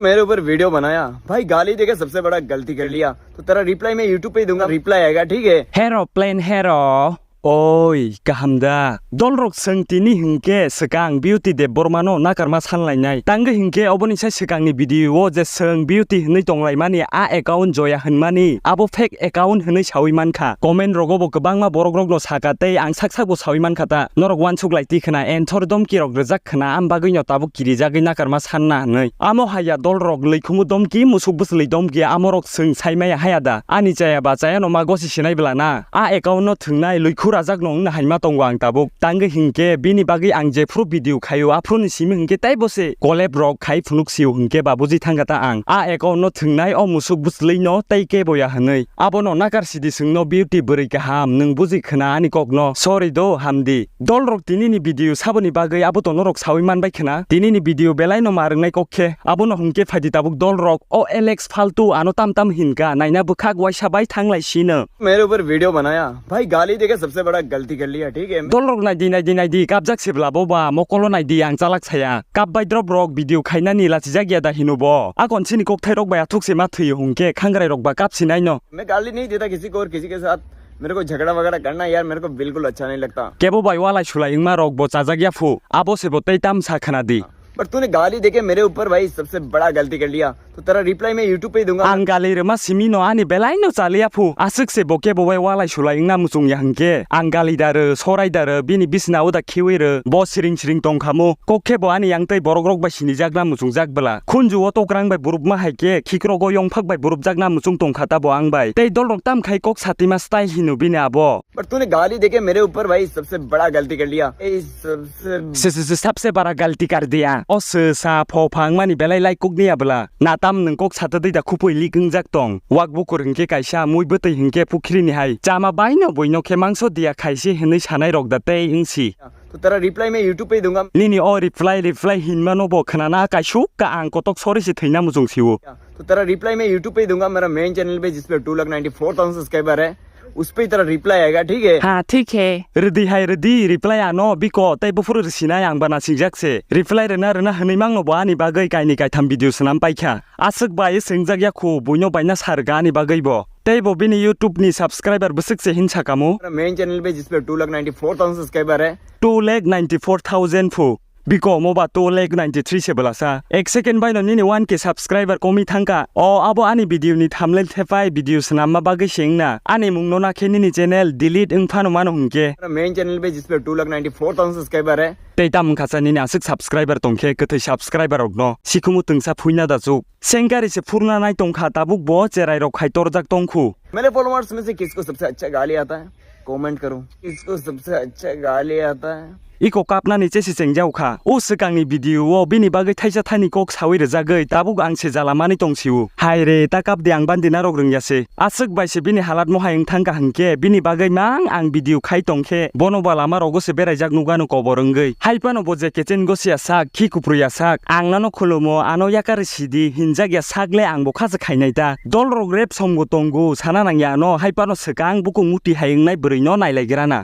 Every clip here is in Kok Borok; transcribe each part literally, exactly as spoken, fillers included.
मेरे ऊपर वीडियो बनाया भाई, गाली देके सबसे बड़ा गलती कर लिया। तो तेरा रिप्लाई मैं यूट्यूब पे ही दूंगा, रिप्लाई आएगा, ठीक है? Hero plan hero. Oi, kaham da? Dolrok, chwng tini hinkhe swkang Beauty Debbarma no nakarma sanlainai. Tangwi hinkhe oboni sai swkangni video o je chwng Beauty hinwi tonglaimani, a account Joya hinmani, abo fake account hinwi sawi mankha. Comment rogo bo kwbangma borok rokno saka tei ang sak sak bo sawi mankha ta. Norok uansuk lai twi khna, enthor domki rok rijak khna, am bagwi no tabuk kirijagwi nakarma sanna hinwi. Amo haya dolrok lwikhumu domki, musuk bwswlwi domki, amorok chwng saimaya haya da? Ani chaya ba chaya no ma gosi sinai bwla na? A account no thwngnai lwikhu rajak no wngna haima tongo ang tabuk. Tangwi hinkhe bini bagwi ang jephru video khaio, aphru ni simi hinkhe teibo se collab rok khai phunuk sio hinkhe ba buji thangkha ta ang. A account no thwngnai o musuk bwswlwi no tei kebo ya hinwi. Abono nakar sidi chwngno Beauty bwrwi kaham, nwng buji khna ani kokno. Sorry do, hamdi. Dolrok, tinini video saboni bagwi abo to norok sawi manbai khna. Tinini video belai no ma rwngnai kok khe, abono hwnkhe phaidi tabuk dolrok. O Alex faltu, ano tam tam hinka, naina bwkhak waisa bai thanglai sino. मेरे ऊपर वीडियो बनाया भाई, गाली देके सबसे बड़ा गलती कर लिया, ठीक है? Dolrok, naidi, naidi, naidi, kapjak se bwla bo ba, mokolo naidi, ang chalak saya. Kap bai drop rok video khainani lachijak ya da hino bo. Akon sini kokthai rok bai athuk se ma thwi hwnkhe khangrai rok ba kap sinai no. मैं गाली नहीं देता किसी को और किसी के साथ मेरे को झगड़ा वगैरह करना यार, मेरे को बिल्कुल अच्छा नहीं लगता। Kebo bai walai sulai wngma rok bo chajak ya phu, abo se bo tei tam sa khna di. पर तूने गाली देके मेरे ऊपर भाई सबसे बड़ा गलती कर लिया, तो तेरा रिप्लाई मैं यूट्यूब पे ही दूंगा। Ang gali rwma simi no ani belai no chaliya phu, aswk se bo kebo bai walai sulai wngna muchung ya hwnkhe. Ang gali da rw, sorai da rw, bini bisna o da khiwi rw, bo siring siring tong kha mu. Kok khe bo ani yang tei borok rok bai sinijakna muchungjak bwla. Khunju o tokrang bai burupma hai khe, khikrogo yongphak bai burupjakna muchung tong kha ta bo ang bai. Tei dolrok tam khai kok satima style hino bini abo. पर तूने गाली देके मेरे ऊपर भाई सबसे बड़ा गलती कर लिया। ए, सबसे Se, se, se, sabse bara galti kar diya. O se sa pho phang mani belai lai kuk niya bwla. Na tam nwng kok sata dei da khupui lik wngjak tong. Wak bukur hwnkhe kaisa, mui bwtwi hwnkhe pukhri ni hai. Chama bai no bui no khe mangso diya khaisi hwnwi sanai rok da tei wngsi. तो तेरा रिप्लाई मैं यूट्यूब पे ही दूंगा। Nini o reply, reply hinmano bo khnana kaisuk ka ang kotok sori se thwina muchung siwo. तो तेरा रिप्लाई मैं यूट्यूब पे ही दूंगा, मेरा मेन चैनल पे जिस पे two lakh ninety four thousand subscriber है, उस पे ही तेरा रिप्लाई आएगा, ठीक है? Ha, thik he. Rwdi hai rwdi, reply ano biko tei buphuru rwsinai ang bana singjak se. Reply rwna rwna hwnwi mangno bo ani bagwi kaini kaitham video swnam paikha. Aswk bai swngjak ya khu, buino baina sa rwga ani bagwi bo. Tei bo bini YouTube ni subscriber bwswk se hin sakamu. मेरा main channel पे जिस पे two lakh ninety four thousand subscriber है। Two lakh ninety four thousand phu. Biko mo ba two lakh ninety three se bwlasa. Ek second bai no nini one K subscriber komi thangka. O abo ani video ni thumbnail thepai video swnamma bagwi se wngna. Ani mung no na khe nini channel delete wng phano mano hwnkhe. मेरा main channel पे जिस पे two lakh ninety four thousand subscriber है। Tei tam wngkha cha nini aswk subscriber tongkhe kwthwi subscriber rokno sikhumu twngsa phuina da chuk. Sengkari se phurna nai tongkha tabuk bo cherai rok khai torjak tongkhu. मेरे फॉलोअर्स में से किसको सबसे अच्छा गाली आता है, कमेंट करो। किसको सबसे अच्छा गाली आता है? Iko kapnani chesi chengjao kha. O swkangni video o bini bagwi thaisa thani kok sawi rwjagwi tabuk ang se jala mani tongsiu. Hai re, ta kap di, ang bandi narok rwngya se. Aswk bai se bini halat mohai wng thangkha hwnkhe bini bagwi mang ang video khai tongkhe bono ba lama rogo se beraijak nukgano kobor wngwi. Hai phano bo je kechengo siya sak, khi kuprwi ya sak. Ang nano khulumo, ano yakarwi sidi hinjak ya sak le ang bo kha se khainai ta. Dolrok rep somgo tongo sana nangya ano, hai phano swkang bukung muti hai wngnai bwrwi no nailaigrana.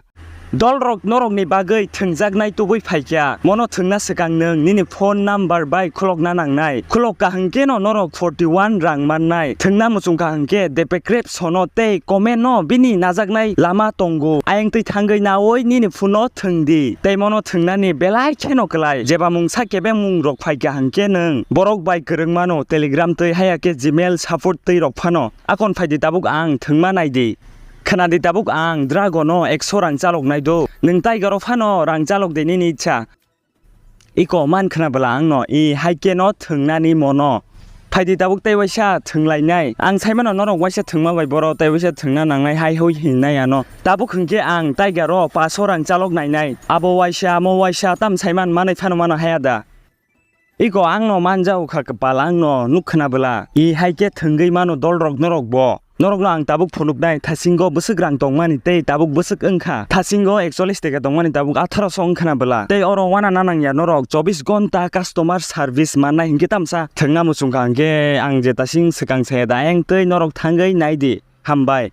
Dolrok norokni bagwi thwngjaknai tubui phaikya. Mono thwngna swkang nwng nini phone number bai khulokna nangnai. Khulok kaham khe no norok forty one rang mannai. Thwngna muchung kaham khe depekrep sono tei comment no bini najaknai lama tongo. Ayang twi thangwi nawi nini phone no thwng di. Tei mono thwngnani belai kheno kwlai. Jeba mungsa kebeng mung rok phaikya hwnkhe nwng borok bai kwrwng mano Telegram twi haya khe Gmail support twi rok phano. Akon phaidi tabuk ang thwngma naidi. Khwnadi tabuk ang Dragon no ekso rang chalok nai do. Nwng Tiger o phano rang chalok de nini icha. Iko man khna bwla ang no, i hai khe no thwngnani mono. Phaidi tabuk tei waisa thwnglainai. Ang sai mano norok waisa thwngma bai boro tei waisa thwngna nangnai hai hui hinnai ano. Tabuk hwnkhe ang Tiger o paso rang chalok nainai. Abo waisa, amo waisa tam sai man manai phano mano haya da. Iko ang no manjao kha kwpal, ang no nuk khna bwla. I hai khe thwngwi mano dolrok norok bo. Norok no ang tabuk phunuknai, thasingo bwswk rang tongmani tei tabuk bwswk wngkha. Thasingo ekchollish taka tongmani tabuk atharo so wngkhna bwla. Tei oro wana nanang ya norok chobbish gonta customer service mannai hinkhe tamsa thwngna muchungkha hinkhe ang je tasing swkang saya da ayang tei norok thangwi naidi. Hambai.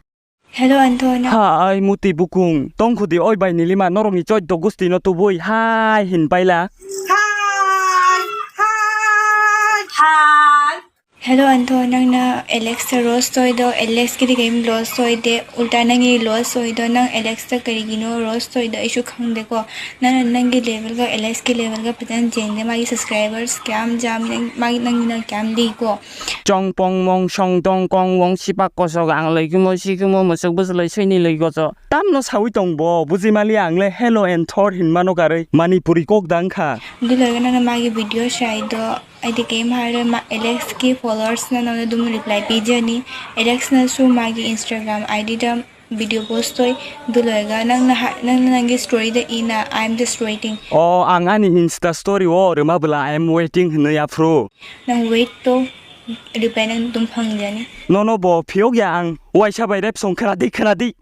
Hello, Antonio. Hai, muti bukung. Tongkhudi oi bai nilima norokni choiddo gusti no tubui. Hai, hin paila. Hai, hai, hai. Hello Anto, nang na Alex ta roast oi do, Alex kiri game loss oi de, ulta nang i loss oi do, nang Alex ta kari gino roast oi do, isu khang de ko, nang nang gi level ga, Alex ki level ga patan jeng de, magi subscribers kiam jam, nang magi nang na kiam di ko. Chong pong mong song dong kong wong sipak kosok ang loi kimo si kimo musuk bwswlai soi ni loi goso. Tam no sawi tong bo, buji mali ang le hello and thor hin mano karwi, Manipuri kok dang kha. Dilo ga nang na magi video shai do. Aidi game hare ma Alex ki followers na nang dum reply pijani. Alex na su magi Instagram I D da video post toi duloiga nang na ha-, nang na nangi story da ina, I'm just waiting. O ang ani Insta story o rwma bwla I'm waiting hinwi aphuru. Nang wait to reply nang dum phang jani. Nono bo phiyok ya ang waisa bai rep song khna di khna di.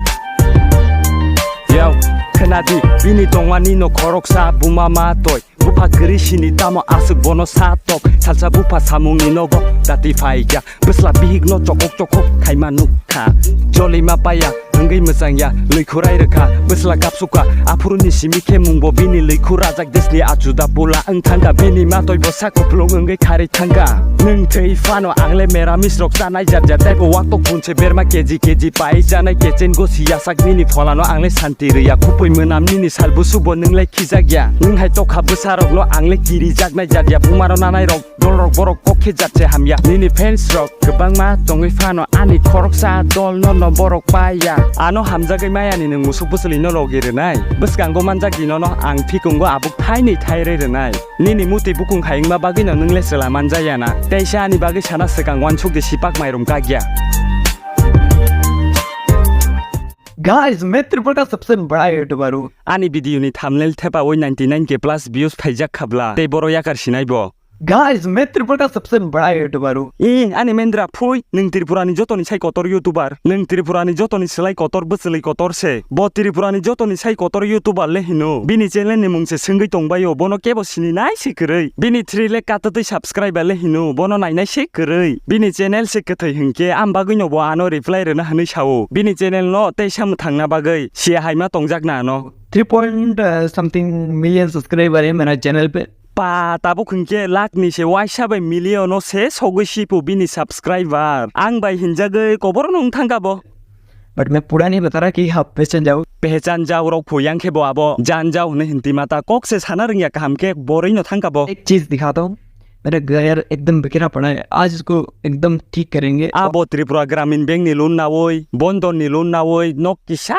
Yo, khna di bini tongmani no khoroksa buma ma toi. Bupha kwrwi sini tamo aswk bono sa tok. Salsa bupha samungni nogo dati phaikya. Bwsla bihikno chokok chokok khaima nukha. Jolima paya wngwi mwchangya, lwikhurai rwkha. Bwsla kapsukha, aphuruni simi khe mungbo bini lwikhu rajak desni achuda bula wng thangkha. Bini matoi bo sa kupulung wngwi kharwi thangkha. Nwng thwi phano ang le meramis rok chanai jat jat tei bo waktok phunse berma keji keji pai chanai kechen go siyasak nini pholano ang le santi rwya. Khupui mwnam nini sal busubo nwng le khijakya. Nwng hai tokha bwsarokno ang le kirijaknai jatya, bumaro nanairok, dolrok borok kok khe jatse hamya. Nini fans rok kwbangma tongwi phano ani khoroksa dolno no borok paiya. Ano hamjagwi mayani nwng musuk bwswlwino logi rwnai. Bwskango manjakdi nono ang phikungo abuk thaini thairwi rwnai. Nini muti bukung hai wngma bagwino nwng le chwla manjaya na. Teisa ani bagwi sana swkang uansukdi sipak mairum kakya. Guys, मैं त्रिपुरा का सबसे बड़ा यूट्यूबर हूँ। Ani video ni thumbnail thepa oi ninety nine K plus views phaijak khabla tei boro yakar sinai bo. Guys, मैं त्रिपुरा का सबसे बड़ा यूट्यूबर हूँ। I ani mendra phui, nwng Tripura ni joto ni sai kotor YouTuber, nwng Tripura ni joto ni slai kotor bwchwlwi kotor se. Bo Tripura ni joto ni sai kotor YouTuber le hino. Bini channel ni mung se swngwi tongbaio, bono kebo sini nai se kwrwi. Bini three lakh katatwi subscriber le hino, bono nainai se kwrwi. Bini channel se kwthwi hinkhe, am bagwino bo ano reply rwna hwnwi sao. Bini channel no teisa mwthangna bagwi siya haima tongjakna ano. Three point something million subscriber है मेरा चैनल पे। Pa, tabuk hinkhe lakh ni se waisa bai million o se sogwi sipu bini subscriber. Ang bai hinjagwi kobor no wng thangkha bo. But मैं पूरा नहीं बता रहा कि आप पहचान जाओ। Pehechan jao rok phu yang khe bo abo jan jao hwnwi hinti mata kok se sana rwngya kaham khe borwi no thangkha bo. एक चीज दिखाता हूँ, मेरा घर एकदम बिखरा पड़ा है, आज इसको एकदम ठीक करेंगे। Abo Tripura Gramin Bank ni loan nawi, Bondon ni loan nawi, nok kisa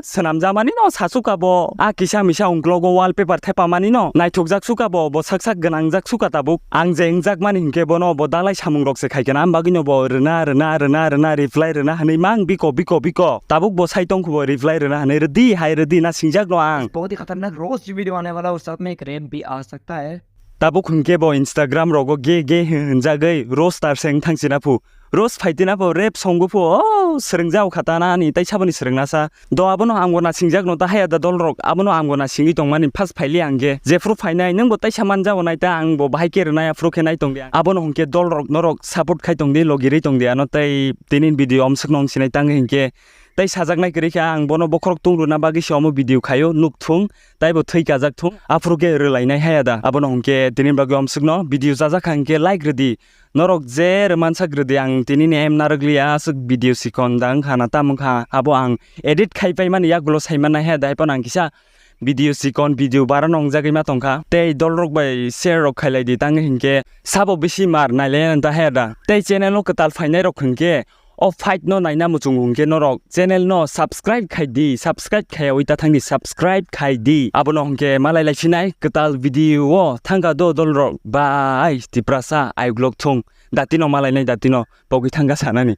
swnamjamani no sasukha bo. A kisa misa ungklogo wallpaper thepamani no naithokjak sukha bo, bo sak sak gwnangjak sukha tabuk. Ang je wngjakmani hinkhe bono bo dalai samung rok se khaikhe na, am bagwino bo rwna, rwna, rwna, rwna, reply rwna hwnwi mang biko, biko, biko. Tabuk bo sai tongkhu bo reply rwna hwnwi rwdi, hai rwdi na singjak no ang. बहुत ही खतरनाक roast video आने वाला है, और साथ में एक रैप भी आ सकता है। Tabuk hinkhe bo Instagram rogo ge ge hwnjagwi roaster se wng thang sina phu. Roast phai tina pho rap song bo pho, o, swrwngjao kha ta na ani tai saboni swrwngna sa. Do abono ang bo nasingjak no ta haya da dol rok, abono ang bo nasingwi tongmani first phaili ang ge. Jephru phainai nwng bo taisa manjao nai ta ang bo bahai khe rwnai aphuru khe nai tong di ang. Abono hwnkhe dol rok norok support khai tong di, logirwi tong di ano tei tini video omswk no wng sinai tang hinkhe. Tai sajaknai kwrwi khe ang bono bokhorok tung rwna bagwi se omo video khaio, nuk thung, taibo thwi kajak thung, aphuru khe rwlainai haya da. Abono hwnkhe tini bagwi omswkno video chajak kha hwnkhe like rwdi. Norok je rwmansak rwdi, ang tini ni em narwk liya, aswk video sikon da wngkha na, tamo wngkha abo ang edit khai paimani yagulo saimannai haya da, haiphano ang kisa video sikon, video bara nongjagwi ma tongkha. Tei dolrok bai share rok khailai di, tang hinkhe sabo bisi mar nailai ta haya da. Tei channel o kwtal phainai rok hinkhe o fight no naina muchungo hinkhe norok channel no subscribe khai di, subscribe khaiyawi ta thang di, subscribe khai di. Abono hinkhe malai lai sinai kwtal video o thangkha do dolrok bai Tiprasa ayuk lok thung. Datino malainai datino pogwi thangkha sanani.